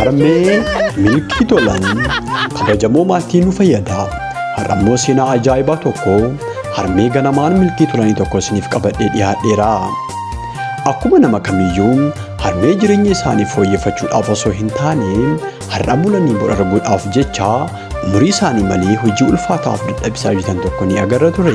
Harmee milkii tolan kabajamoo maatii nu fayyada. Har'ammoo seenaa ajaa'ibaa tokko harmee ganamaan milkii tolanii tokko isiniif qabadhee dhiyaadheera. Akkuma nama kamiyyuu harmee jireenya isaanii fooyyeffachuudhaaf osoo hin taane har'a bulanii bor arguudhaaf jecha umurii isaanii malee hojii ulfaataaf dadhabsiisaa hojjetan tokko ni agarra ture.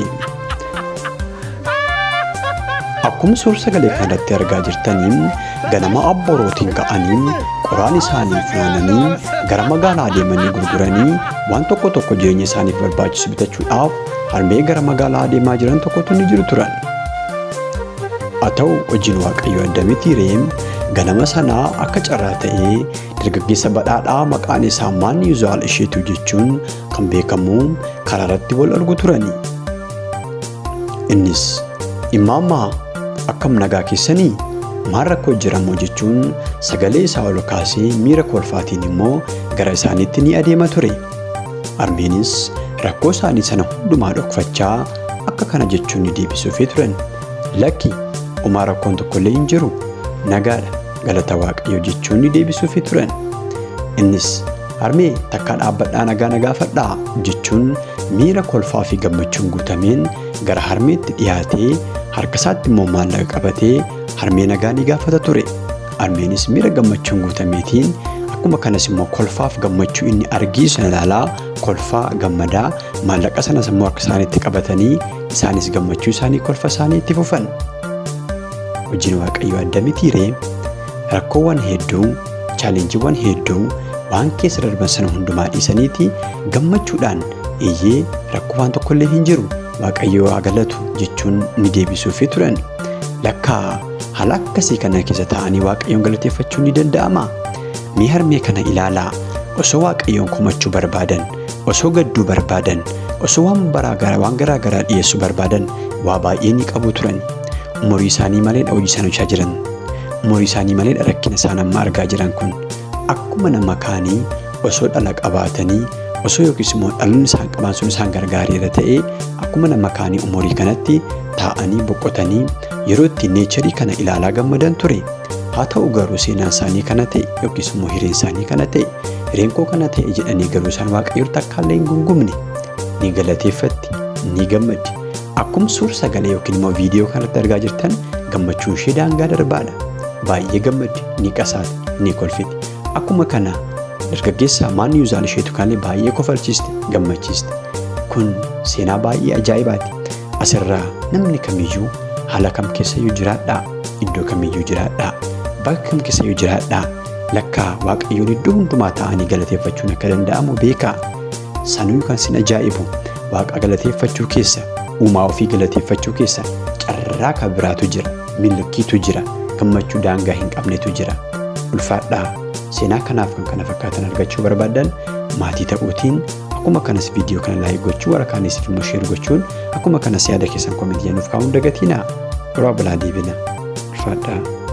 Akkuma suur sagalee kanarratti argaa jirtanii ganama abborootiin ka'anii qoraan isaanii funaananii gara magaalaa deemanii gurguranii waan tokko tokko jireenya isaaniif barbaachisu bitachuudhaaf harmee gara magaalaa deemaa jiran tokkotu ni jiru turan. Haa ta'u hojiin Waaqayyoo adda miti ree ganama sanaa akka carraa ta'ee dargaggeessa badhaadhaa maqaan isaa Maaniyuzaal Isheetuu jechuun kan beekamu karaa irratti wal argu turani. Innis Imaammaa akkam nagaa keessanii maal rakkoo jiramoo jechuun sagalee isaa ol kaasee miira kolfaatiin immoo gara isaaniitti ni adeema ture. Harmeenis rakkoo isaanii sana hundumaa dhokfachaa akka kana jechuun ni deebisuufii turan. Lakki homaa rakkoon tokkollee hin jiru nagaadha galata Waaqayyoo jechuun ni deebisuufii turan. Innis harmee takkaa dhaabbadhaa nagaa na gaafadhaa jechuun miira kolfaa fi gammachuun guutameen gara harmeetti dhiyaatee harka isaatti immoo maallaqa qabatee harmee nagaa ni gaafata ture. Harmeenis miira gammachuun guutameetiin akkuma kanas immoo kolfaaf gammachuu inni argii sana ilaalaa kolfaa gammadaa maallaqa sanas immoo harka isaaniitti qabatanii isaanis gammachuu isaanii kolfa isaanii itti fufan. Hojiin Waaqayyoo adda mitii ree? Rakkoowwan hedduu, chaalenjiiwwan hedduu waan keessa darban sana hundumaa dhiisaniiti gammachuudhaan eeyyee rakkoo waan tokkollee hin jiru Waaqayyoo haa galatu jechuun ni deebisuufii turan. Lakkaa haala akkasii kana keessa taa'anii Waaqayyoon galateeffachuun ni danda'ama. Mee harmee kana ilaalaa osoo Waaqayyoon komachuu barbaadan, osoo gadduu barbaadan, osoo waan garaa garaa dhiyeessuu barbaadan waa baay'ee ni qabu turan. Umurii isaanii maleedha hojii isaan hojjechaa jiran. Umurii isaanii maleedha rakkina isaan amma argaa jiran kun. Akkuma nama kaanii osoo dhala qabaatanii osoo yookiis immoo dhaloonni isaan qaban sun isaan gargaareera ta'ee akkuma nama kaanii umurii kanatti taa'anii boqotanii yeroo itti neecharii kana ilaalaa gammadan ture. Haa ta'u garuu seenaan isaanii kana ta'e yookiis immoo hireen isaanii kana ta'e hireen koo kana ta'e jedhanii garuu isaan Waaqayyoon takkaallee hin gungumne. Ni galateeffatti, ni gammaddi. Akkuma suur sagalee yookiin immoo viidiyoo kanatti argaa jirtan gammachuun ishee daangaa darbaadha. Baay'ee gammaddi, ni qasaati, ni kolfiti. Akkuma kana dargaggeessa Maaniyuzaal isheetu kanallee baay'ee kofalchiiste, gammachiiste. Kun seenaa baay'ee ajaa'ibaati. Asirraa namni kamiyyuu haala kam keessayyuu jiraadhaa, iddoo kamiyyuu jiraadhaa, bakka kam keessayyuu jiraadhaa, lakkaa Waaqayyoon iddoo hundumaa taa'anii galateeffachuun akka danda'amu beekaa. Sanuu kan sin ajaa'ibu Waaqa galateeffachuu keessa, uumaa ofii galateeffachuu keessa carraa kan biraatu jira, milkiitu jira, gammachuu daangaa hin qabnetu jira. Ulfaadhaa seenaa kanaaf kan kana fakkaatan argachuu barbaaddan maatii ta'uutiin akkuma kanas viidiyoo kana laayik gochuu warra kaaniif immoo sheer gochuun akkuma kanas yaada keessan koomentii nuuf kaa'uun dagatiinaa. Yeroo bulaa deebina. Ulfaadhaa.